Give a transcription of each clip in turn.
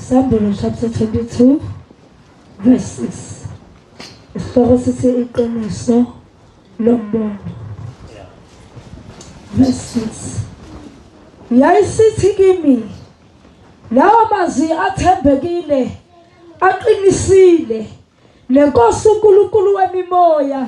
Sambulo chapter 22 verse 6. Isihloko sithi iqiniso lombono. Verse 6. Yayisithi kimi lawa mazwi athembekile aqinisile nenkosi uNkulunkulu wemimoya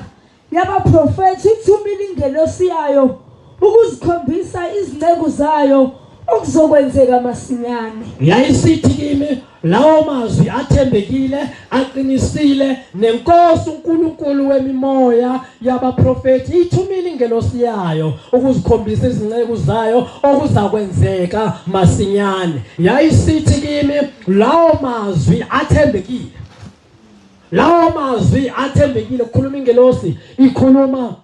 yabaprofethi ithumile ingelosi yayo ukuzikhombisa izinceku zayo okuzokwenzeka masinyane. Yayisithi kimi lawo mazwi athembekile aqinisile nenkosi uNkulunkulu wemimoya yabaprofethi ithumile ingelosi yayo ukuzikhombisa izinceku zayo okuzakwenzeka masinyane. Yayisithi kimi lawo mazwi athembekile Lawo mazwi athembekile kukhuluma ingelosi ikhuluma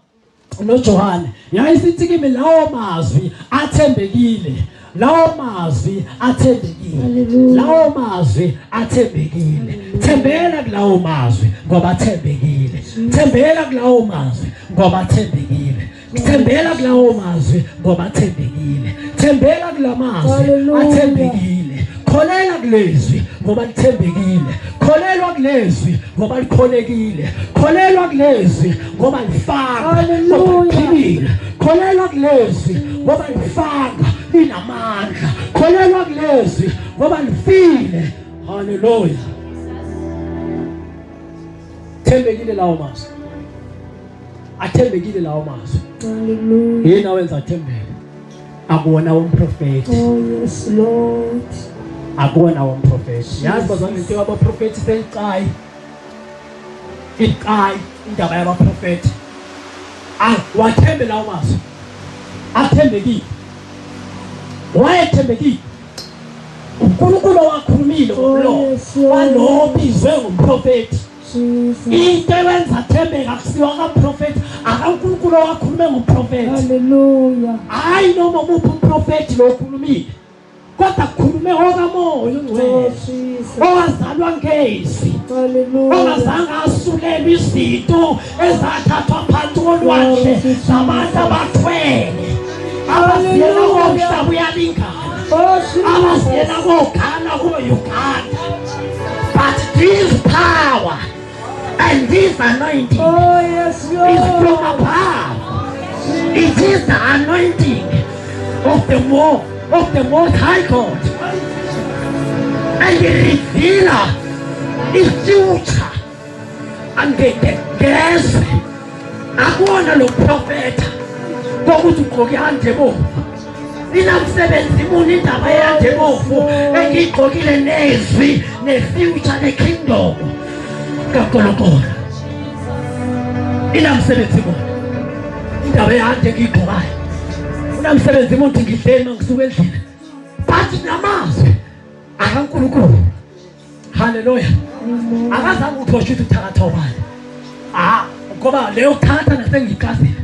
noJohane. Yayisithi kimi lawo mazwi athembekile. Lawo mazwi athembekile. Lawo mazwi athembekile. Thembela kulawo mazwi ngoba athembekile. Thembela kulawo mazwi ngoba athembekile. Thembela kulawo mazwi ngoba athembekile. Thembela kulamazwi athembekile. Kholela kulezwi ngoba lithembekile. Kholelwa kulezwi ngoba likholekile. Kholelwa kulezwi ngoba lifaka ngoba liphilile. Kholelwa kulezwi ngoba lifaka linamandla. Kholelwa kulezwi ngoba lifile. Hallelujah. Thembekile lawo mazwi. Athembekile lawo mazwi. Hallelujah. Yini awenza athembeke? Akuwona womprofeti. Oh yes Lord. Akuwona womprofeti. Yazi bazalwane into yabaprofeti seyicayi. Icayi indaba yabaprofeti. Ah, wathembe lawo mazwi. Athembekile. Wayethembekile. uNkulunkulu owakhulumile ngomlomo Oh, walowo obizwe ngumprofeti into ewenza thembeka akusiwa kamprofethi akaNkulunkulu owakhulume ngomprofethi haleluya hayi noma umuphi umprofethi lo okhulumile kodwa kukhulume okamoya ongcwele oh, owazalwa ngezwi ongazange asulelwe izinto ezathathwa phansi kolwandle oh, zabantu abathwele abaziyela komhlaba uyalingana oh, abaziyela koGhana ko-Uganda. But this power and this anointing oh, yes, is from above. It is the anointing of the more of the Most High God. And the revealer is future. Angeke ngezwe akuwona lo profeta kokuthi ugqoke ihande bomvu inamsebenzi muni indaba eyande bomvu engiyigqokile nezwi ne-future ne-kingdom kaNkulunkulu inamsebenzi muni indaba eyande engiyigqokayo unamsebenzi muntu ngidleni uma ngisuka endlini but namazwi akaNkulunkulu Haleluya. Akazange uthi washo ukuthi uthakatha ubani. Ah, ngoba leyo kuthakatha nasengiqazile.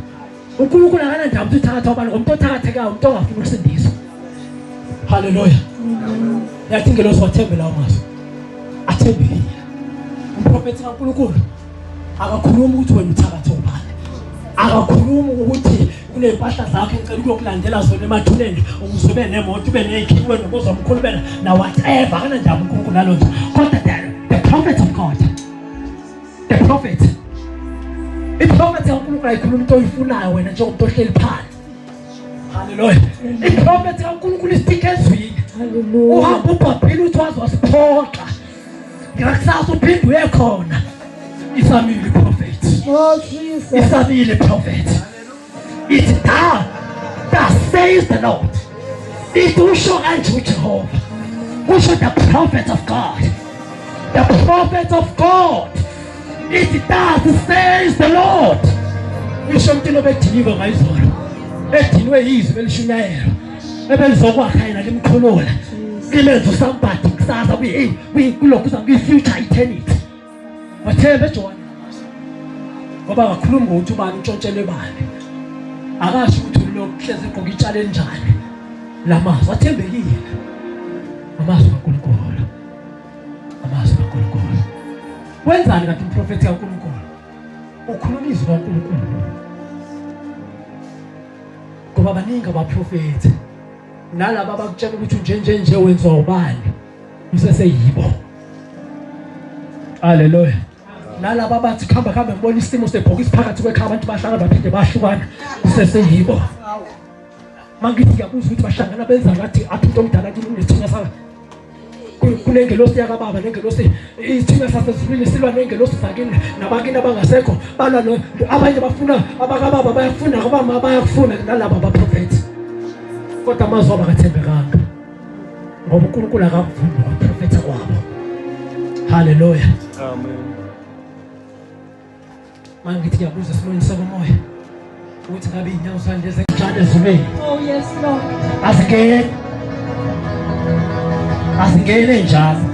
uNkulunkulu akanandaba ukuthi uthakatha ubani ngoba umuntu othakathekayo umuntu ongafuni ukusindiswa. Haleluya. Yathi ingelosi wathembe lawo mazwi. Athembekile. Umprofethi kaNkulunkulu akakhulumi ukuthi wena uthakathe ubani. Akakhulumi ukuthi kuney'mpahla zakho ngicela ukuyokulandela zona emathuneni ukuze ube nemoto ube ney'khiwe ube nomuzi omkhulu ube na whatever akanandaba uNkulunkulu nalonto kodwa the prophet of God the prophet i-prophet kaNkulunkulu ayikhuluma into oyifunayo wena njengomuntu ohleli phansi haleluya i-prophet kaNkulunkulu isitike ezwini uhamba ubhabhile uthi waze wasiphoxa ngakusasa uphinde uye khona isamile prophet oh Jesus isamile prophet ithi da thus says the Lord ithi usho kanje uJehova usho the prophet of God the prophet of God ithi thus says the Lord isho umuntu obediniwe ngayizolo edinwe yizwi belishunyayelwa ebelizokwakha yena limkhulula limenza usambadi kusasa kulokhu kwi-future eternity wathembe Johane ngoba akakhulumi ngokuthi ubani utshontshelwe bani akasho ukuthi lokhu hlezi egqoka itshala elinjani la mazwi athembekile amazwi kaNkulunkulu amazwi kaNkulunkulu wenzani kanti umprofethi kaNkulunkulu ukhuluma izwi kaNkulunkulu ngoba baningi abaprofethi nalaba abakutshela ukuthi unjenje nje wenziwa ubani. Useseyibo. Haleluya. Nalaba bathi khamba khamba ngibona isimo sebhokisi phakathi kwekhaya abantu bahlangana baphinde bahlukana useseyibo. Mangithi ngiyabuza ukuthi bahlangana benza ngathi athi umuntu omdala kimi unesithunywa sa kunengelosi yakababa nengelosi isithunywa sasezulwini silwa nengelosi zakini nabakini abangasekho balwa no abanye bafuna abakababa bayafuna abama bayakufuna nalaba abaprofethi kodwa amazwi abo akathembekanga ngoba uNkulunkulu akakuvumi ukuprofetha kwabo. Haleluya, amen. Mangithi ngiyabuza esimweni sokomoya ukuthi ngabe iy'nyawo zami lezi ezitshale ezulwini. Oh yes Lord. Azingeni, azingeni njalo.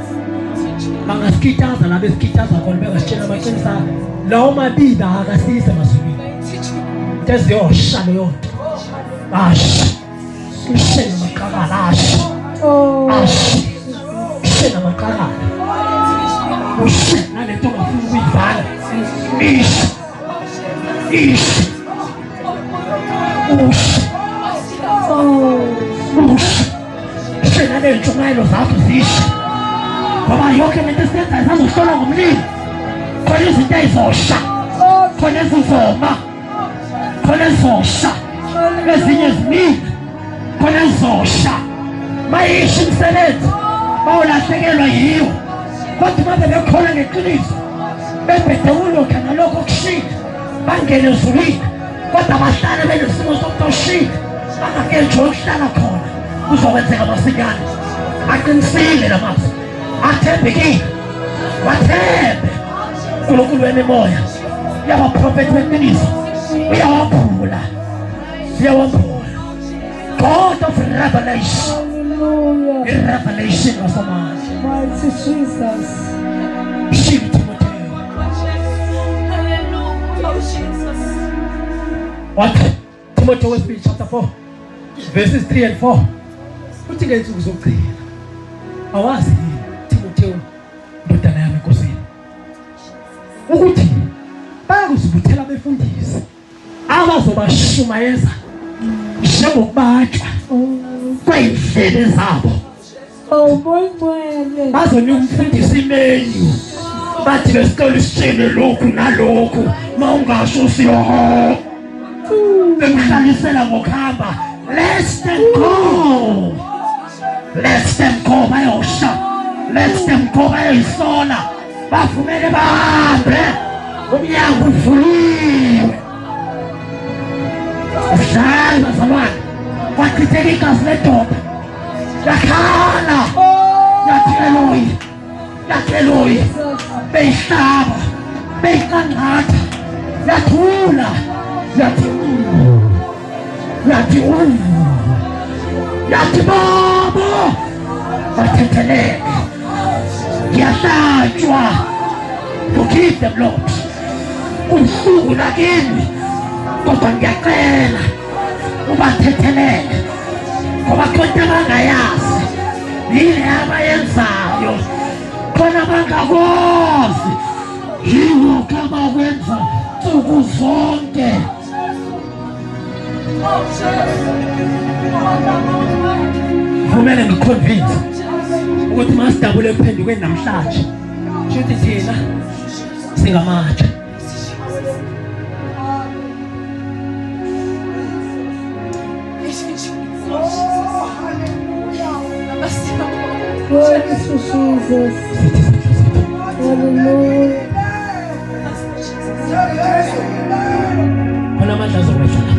Bangasikitaza la besikitaza khona bengasitshela amaqiniso lawo mabili akasiza emazulwini. Into eziyosha leyo nto. Asha. Ushe namaqakala asha. Oh. Asha. Ushe namaqakala. Ushe nalento ongafuni ukuyivala. Isha. Isha. Ushe. Oh. Ushe. Ushe naley'ntshumayelo zakho zishe. Ngoba yonke lento esiyenzayo sazohlolwa ngomlilo. Khona izinto ey'zosha. Oh. Khona ezizoma. Khona ezosha. Ezinye zimile. Khona ezosha. Bayisho imisebenzi. Bawulahlekelwa yiwo. Kodwa uma bebekholwa ngeqiniso bebhede kulokhu nalokho okushile bangene ezulwini kodwa bahlale benesimo somuntu oshile bangakenjwa ukuhlala khona kuzokwenzeka masinyane. Aqinisile la mazwi, athembekile, wathembe uNkulunkulu wemimoya yabaprofethi beqiniso uyawambula, uyawambula. God of revelation, Hallelujah. i-revelation wasomandla. Mighty Jesus. Shift Timotheo. What? Timotheo wesibili chapter 4 verses 3 and 4. Uthi ngey'nsuku zokugcina awazi yini Timotheo ndodana yami enkosini ukuthi bayakuzibuthela abefundisi abazobashumayeza njengokubatshwa kwey'ndlebe zabo. Oh, boyingcwele. Bazonika umfundisi imenu bathi besicela isitshele lokhu nalokhu ma ungasho siyoho bemhlalisela ngokuhamba. Let them go, let them go, bayosha. Let them go, bayoyisola. Bavumele bahambe, umnyango uvuliwe. Udlali bazalwane, kwachitheka igazi ledoda yakhala yathi Eloyi, yathi Eloyi, beyihlaba beyiqangqatha yathula yathi yathi yathi baba bathetheleke ngiyahlatshwa. Forgive them Lord, kubuhlungu nakimi kodwa ngiyacela ubathethelele ngoba khona abangayazi yile abayenzayo, khona abangakwazi yilokhu abakwenza nsuku zonke. Vumele ngiconvince ukuthi masidabule ekuphendukeni namhlanje, shuthi thina singamatshe. Glory to Jesus. Sithi izandla zethu. Hallelujah. Khona amandla azokwehla la.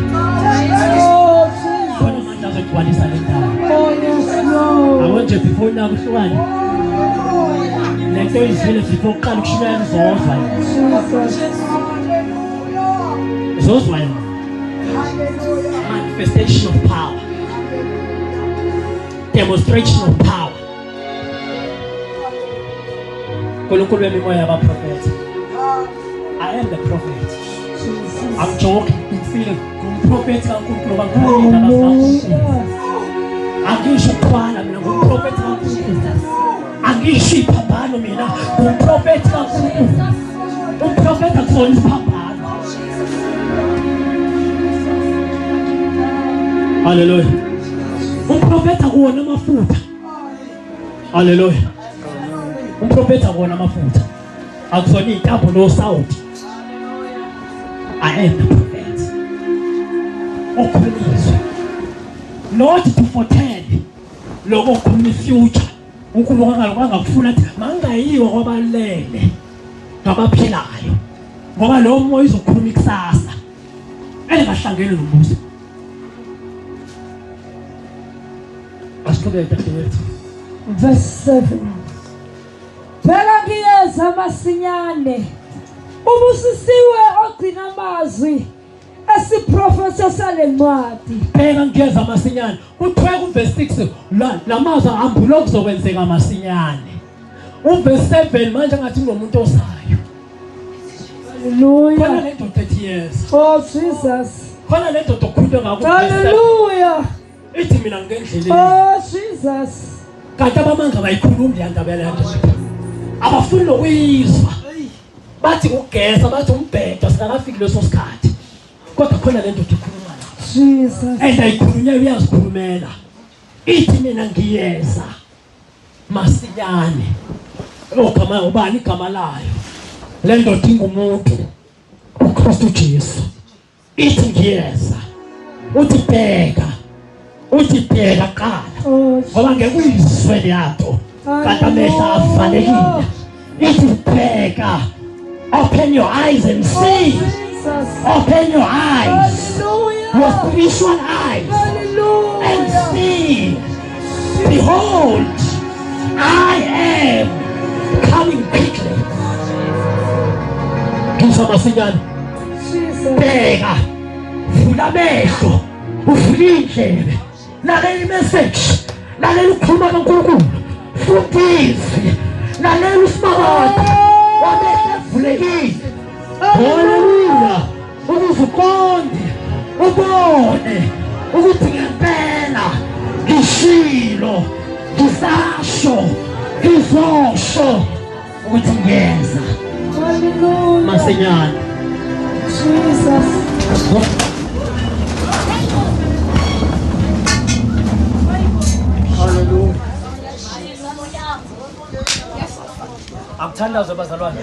Oh, Khona Jesus. amandla azogcwalisa le ndawo. Oh, yes, Lord. Abo nje before nakuhlukane le nto oyizwile before uqala ukushumayela uzozwa yona. Jesus. Uzozwa yona. Manifestation of power, demonstration of power. uNkulunkulu wemimoya yabaprofethi. I am the prophet. Jesus. I'm joking. Ngifile ngumprofethi kaNkulunkulu kaNkulunkulu indaba zikaNkulunkulu. Angisho ukuthwala mina, ngumprofethi kaNkulunkulu. Angisho iphambano mina, ngumprofethi kaNkulunkulu. Umprofethi akusona isiphambano. Haleluya. Umprofethi akuwona amafutha. Haleluya. Umprofeti akuwona amafutha, akusona iy'ntambo nosawuti. I am the prophet okhuluma izwi, not to foretell lokho okukhuluma i-future. UNkulunkulu angakufuna athi mangayiwa kwabalele ngabaphilayo, ngoba lo moya uzokhuluma ikusasa elingahlangene nombuso. Asiqhubeke dadewethu. Verse 7. Bheka ngiyeza masinyane. Ubusisiwe ogcina amazwi esiprofetho sale ncwadi. Bheka ngiyeza masinyane. Kuthiwe kuverse 6 la lamazwi ambula okuzokwenzeka masinyane. Uverse 7 manje ngathi kunomuntu ozayo. Hallelujah. Khona le ndoda ethi yes. Oh Jesus. Khona le ndoda okukhulunywa ngakho. Hallelujah. Ithi mina ngendleleni. Oh Jesus. Kanti abamanga bayikhulumi le ndaba le ndoda. Abafuni nokuyizwa. Bathi ugeza, bathi umbhedo singakafiki leso sikhathi. Kodwa khona le ndoda ikhuluma la. Jesus. And ayikhulunywa uyazikhulumela. Ithi mina ngiyeza. Masinyane. Ogama ubani igama layo? Le ndoda ingumuntu uKristu Jesu. Ithi ngiyeza. Uthi bheka. Uthi bheka qala. Oh, Ngoba ngeke uyizwe leyanto. Kanti amehlo avalekile. Ithi bheka. Open your eyes and Oh, see. Jesus. Open your eyes. Hallelujah. Your spiritual eyes. And Hallelujah. see. Behold, I am coming quickly. Ngizwa masinyane. Jesus. Bheka. Vula amehlo. Uvule indlebe. Lalela imessage. Lalela ukukhuluma kaNkulunkulu. Funda izwi. Lalela usimakade. Wamehlo evulekile. Haleluya. Ukuze uqonde, ubone ukuthi ngempela ngishilo, ngisasho, ngizosho ukuthi ngiyeza Hallelujah. masinyane. Jesus. Haleluya. Akuthandazwe bazalwane.